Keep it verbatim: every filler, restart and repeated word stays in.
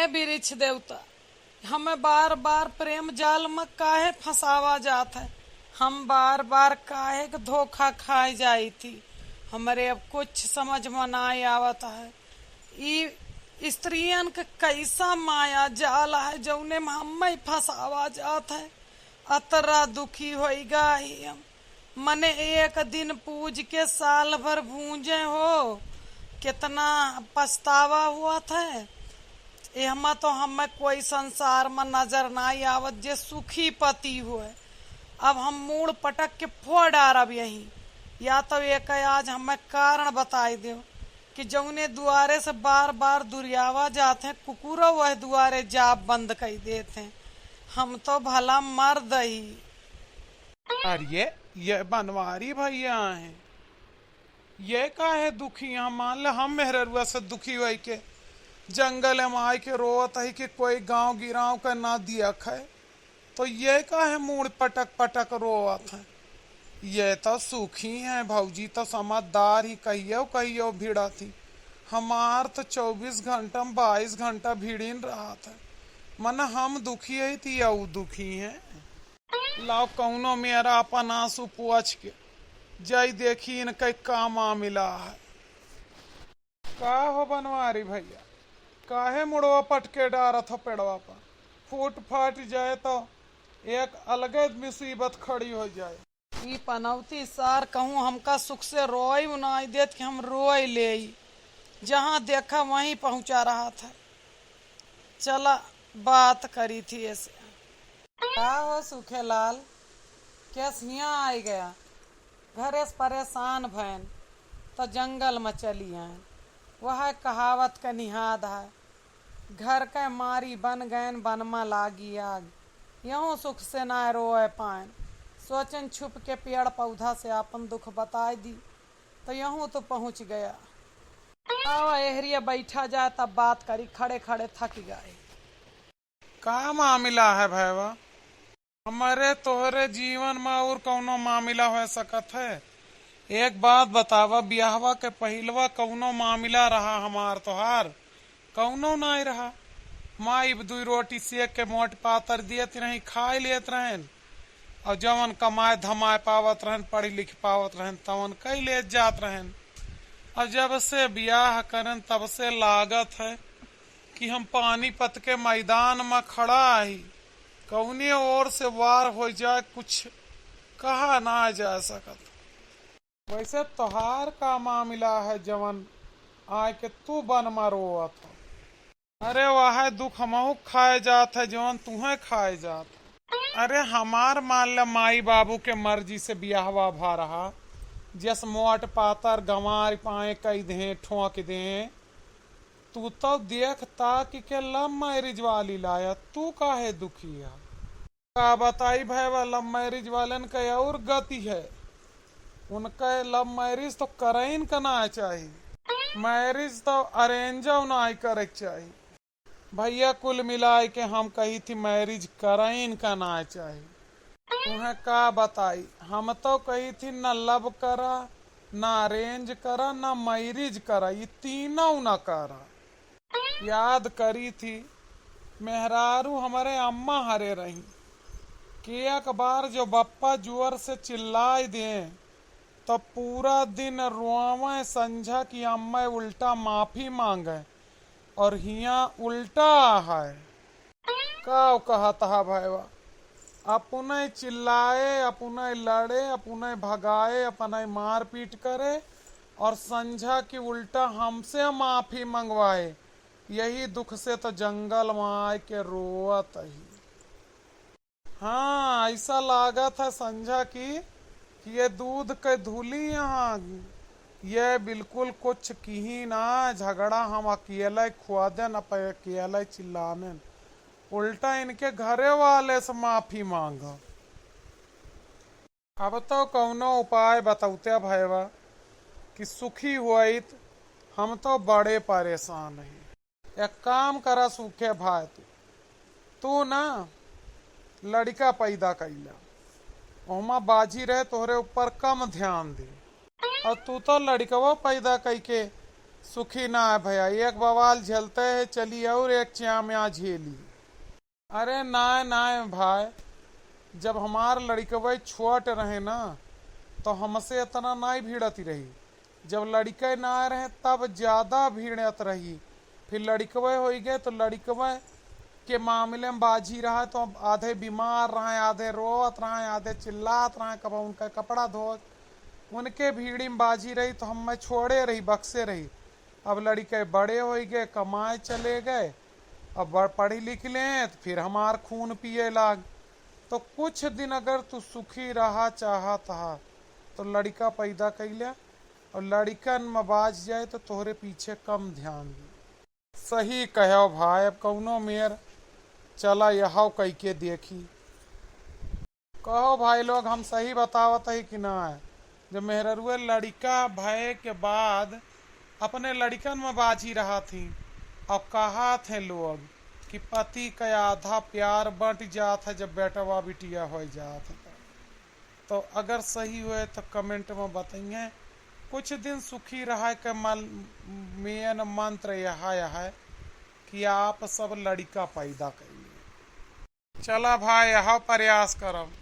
हे वृक्ष देवता, हमें बार बार प्रेम जाल में काहे फंसावा जात है? हम बार बार काहे के धोखा खाए जाई थी? हमरे अब कुछ समझ में ना आवत है। ई स्त्रियन के कैसा माया जाल है, जौने में हमें फंसावा जात है। अतरा दुखी होइगा ही हम। मने एक दिन पूज के साल भर भूंजे हो, कितना पछतावा हुआ था। एहमा तो हमें कोई संसार में नजर नाई आवत जे सुखी पति हुए। अब हम मूड़ पटक के फोड़ डारब यहीं, या तो एक आज हमें कारण बताई दो कि जौने दुआरे से बार बार दुरियावा जात हैं, कुकुरो वह दुआरे जाब बंद कई देत हैं। हम तो भला मर्द ही। अरे, ये बनवारी भैया हैं, ये काहे दुखी हैं? मान ले हम मेहररुआ से दुखी होई के जंगल में आई के रोवत है कि कोई गांव गिराव का ना दिया खाए, तो ये काहे मूड़ पटक पटक रोवत हैं? ये तो सुखी हैं भौजी, तो समझदार ही, कहियो कहियो भिड़ा थी। हमार तो चौबीस घंटा में बाईस घंटा भिड़िन रहत है। मन हम दुखी है थी या ऊ दुखी हैं? लाओ कौनो मेरा अपन आंसू पोंछ के जाई देखी इनके का मामिला है। का हो बनवारी भैया, काहे मुड़वा पटके डारत हो पेड़वा पर? फूट फाट जाए तो एक अलगे मुसीबत खड़ी हो जाए। ई पनौती सार कहूँ हमका सुख से रोई उनाई देत कि हम रोई लेई, जहाँ देखा वहीं पहुँचा रहत है। चला बात करी थी ऐसे। का हो सुखेलाल, कैस हियाँ आई गया? घरे से परेशान भैन तो जंगल में चली आए। वह कहावत का निहाद है, घर के मारी बन गैन, बन में लागी आग। यहूँ सुख से ना रोए पाएन। सोचन छुप के पेड़ पौधा से आपन दुख बताए दी, तो यहूँ तो पहुँच गया। आवा एहरिया बैठा जाए, तब बात करी, खड़े खड़े थक गए। का मामिला है भैवा? हमरे तोहरे जीवन में और कौनो मामिला हो सकत है? एक बात बतावा, बियाहवा के पहिलवा कौनो मामिला रहा हमार तोहार? कौनो नाई रहा। माई दुई रोटी सेक के मोट पातर दियत रही, खाए लेत रहन, और जवन कमाए धमाए पावत रहन, पढ़ लिख पावत रहन, तवन कई लेत जात रहन। और जब से बियाह करन, तब से लागत है कि हम पानीपत के मैदान में खड़ा ही, कौने ओर से वार हो जाए, कुछ कहा ना जा सकत। वैसे तोहार का मामिला है, जवन आए के तू बन में रोवत हो? अरे वह दुख हमहू खाए जात है, जवन तुहें खाए जात। अरे हमार मान ले, माई बाबू के मर्जी से बियाहवा भा रहा, जस मोट पातर गंवार पाए कई दें, ठोंक दें, तू तो देख ताक के love marriage वाली लाया, तू काहे दुखी है? का बताई भैवा, love marriage वालन के और गति है। उनके love marriage तो करइन का ना चाही, marriage तो arrange नाई करे के चाही। भैया कुल मिलाए के हम कही थी marriage करइन का ना चाही। तुहें का बताई, हम तो कही थी न love करा, न arrange करा, न marriage करा, ई तीनों न करा। याद करी थी, मेहरारू हमरे अम्मा हरे रही कि एक बार जो बप्पा जोर से चिल्लाए दें, तो पूरा दिन रोवें संझा की अम्मा उल्टा माफी मांगे, और हियाँ उल्टा है। का कहत हा भैवा, अपने चिल्लाए, अपने लड़े, अपने भगाए, अपने मारपीट करे, और संझा की उल्टा हमसे माफी मंगवाए। यही दुख से तो जंगल में आए के रोवत ही। हाँ, ऐसा लागत है संझा की कि ये दूध के धुली यहाँ, ये बिल्कुल कुछ किही ना, झगड़ा हम अकेले खुआदे न पे, अकेले चिल्लाने, उल्टा इनके घरे वाले से माफी मांगो। अब तो कौनो उपाय बतौते भैवा कि सुखी होइत, हम तो बड़े परेशान ही। एक काम करा सूखे भाई, तू तू ना लड़िका पैदा कइला, ओहमा बाजी रहे, तोहरे ऊपर कम ध्यान दे। और तू तो लड़िकवा पैदा कइके सुखी ना है भैया, एक बवाल झेलते हैं, चली और एक च्याम्या झेली। अरे नाय, नाय भाई, जब हमार लड़िकवे छोट रहे ना, तो हमसे इतना नाय भिड़ती रही। जब लड़िके नाय रहे, तब ज्यादा भिड़त रही। फिर लड़िकवे होई गए, तो लड़िकवे के मामले में बाझी रहा, तो आधे बीमार रहे, आधे रोवत रहे, आधे चिल्लात रहे, कब उनका कपड़ा धोत, उनके भीड़ी में बाझी रही, तो हम मैं छोड़े रही, बक्से रही। अब लड़िके बड़े होई गए, कमाए चले गए, अब बड़ पढ़ी लिख लें, तो फिर हमार खून पिए लाग। तो कुछ दिन अगर तू सुखी रहा चाहत हा, तो लड़िका पैदा कइले, और लड़िकन में बाझ जाए, तो तोहरे पीछे कम ध्यान दी। सही कहो भाई, अब कौनो मेर चला यहाव कइके देखी। कहो भाई लोग, हम सही बतावत ही कि ना? जब मेहररुए लड़िका भये के बाद अपने लड़िकन में बाझी रहत ही, अब कहत हैं लोग कि पति का आधा प्यार बंट जात है जब बेटवा बिटिया हो जात है। तो अगर सही होए तो comment में बताइए। कुछ दिन सुखी रहे के मल-, main मंत्र यह है कि आप सब लड़िका पैदा करिए। चला भाई, यह प्रयास करब।